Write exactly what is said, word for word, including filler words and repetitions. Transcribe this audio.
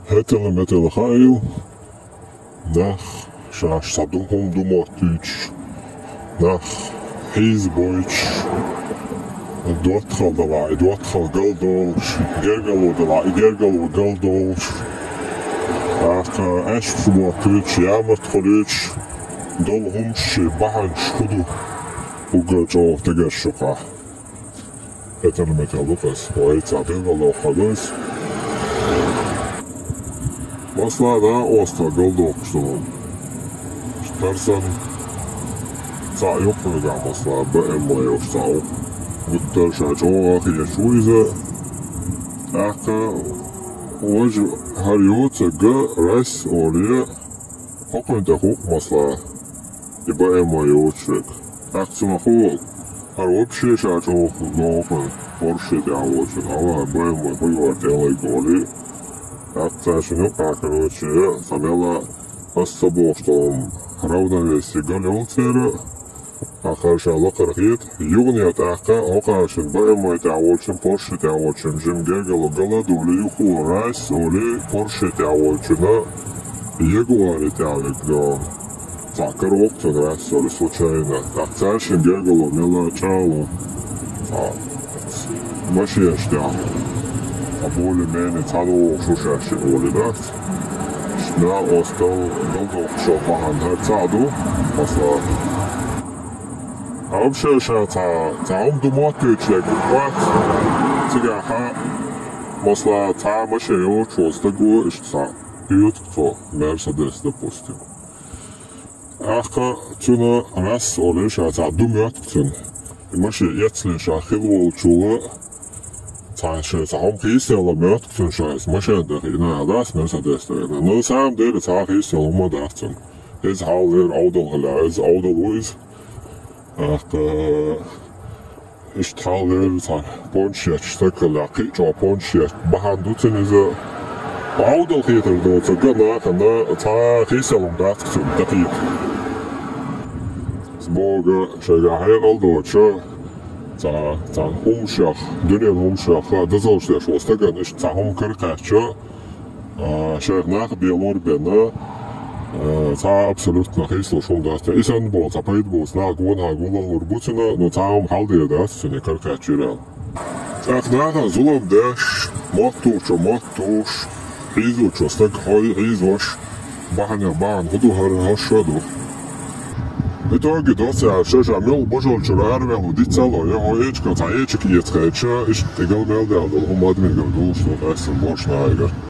ХӀетал-метал хаийла, нах шаьш цхьа ду хӀума ду моттуьйтуш, нах хьийзабойтуш, доттагӀал далахь, и доттагӀал галдолуш, гергало далахь, и гергало галдолуш, тӀаккха аьшпаш моттуьйтуш, ямарт хуьлуьйтуш, долу хӀумаш шен бахьанаш хӀун ду, уггар чӀогӀа тегаш шу къа. ХӀетал-метал ду-кх ас, вай цхьа билгало хьо ду ас. Масала, да, остагӀа галдоккхуш долу. Тарсан цхьаъ юккъехь, масала, БМВ йолуш цхьаъ ву. Гуттар ша чӀогӀа хеташ ву иза. ТӀаккха важа хӀара йоцург Райс олий, хӀокхуьнан тӀе хӀуъа, масала, и БМВ йоцург. ТӀаккха цунах хӀун, хӀара вообще ша чӀогӀа догӀу хьуна, Порше тӀехь волчун, ала БМВ хӀун ю хӀара тӀе лайг олий. ТӀаккха цаьршинна юккъехь, короче, цхьа мелла ас ца бохуш долу равновесие гал йолу церан, тӀаккха ша лакхара хета, юханехь тӀаккха хӀокхаршинна БМВ тӀехь волчун, Порше тӀехь волчун жима гергало гала а дуьйлий, юха Райс олий, Порше тӀехь волчунна Ягуаре тӀехь вигна. Цхьа кара воккху цунна Райс олий случайно. ТӀаккха цаьршинна гергало мелла чӀагӀло. Цхьа машенаш тӀехь. Цхьа более-менее цхьаьна вогӀуш ву шаьш олий дац. Нал остал галдоккхуш бахьана хӀара цхьаъ ду, масала. А вообще ша цхьа, цхьа хӀума ду моттуьйтуш дерг вац. Цигахь, масала, цхьа машен йоцуш волу стаг ву, иштта цхьа оьцу цо, Мерседес, допустим. ТӀаккха цунна Райс олий, ша цхьа ду моьтту цунна. И машен эцале ша хила волчул цхьа шен цхьа хӀума хийцаялла моьтту цунна, ша иза машен тӀе хиъна аьлла, ас Мерседес тӀе хиъна. Но на самом деле цхьа хийцаялла хӀума дац цунна. Иза хьалхалера Ӏовдал хила, иза Ӏовдал ву иза. ТӀаккха иштта хьалхалера цхьа пончаш етташ стаг хилла, кхин а чӀогӀа пончаш етта бахьана ду цунна иза. Ӏовдал хетар доцург нахана цхьа хийцаялла хӀума дац цунна тӀекхета. Боху, шайгахь хьекъал доцуш, цхьа, цхьа хӀумнашех, дуьненан хӀумнашех дозаллаш деш волу стагана иштта цхьа хӀума каракхаьчча, а, шайх нах а белор а бен, а, цхьа абсолютно хийцалуш хӀума дац. И санна боху, цхьа пайда боцу нах гонахьа гулалур бу цунна, но цхьа хӀума хьал дер дац цунна, и каракхаьчча аьлла. ТӀаккха нахана зулам деш, моттучо мотт туш, хьийзочо стаг хьой-, хьийзош, бахьанех бахьана хӀун ду хӀара, хӀара шо ду. В итоге доцца аьлча, ша мел божалчуьра араваьлла диццало, я хьо эчка, цхьа эчка эца хьаьча, иштта тӀегал мел даьлла долу хӀума адамигара дулуш ду, къаьстина бохуш нахьайгара.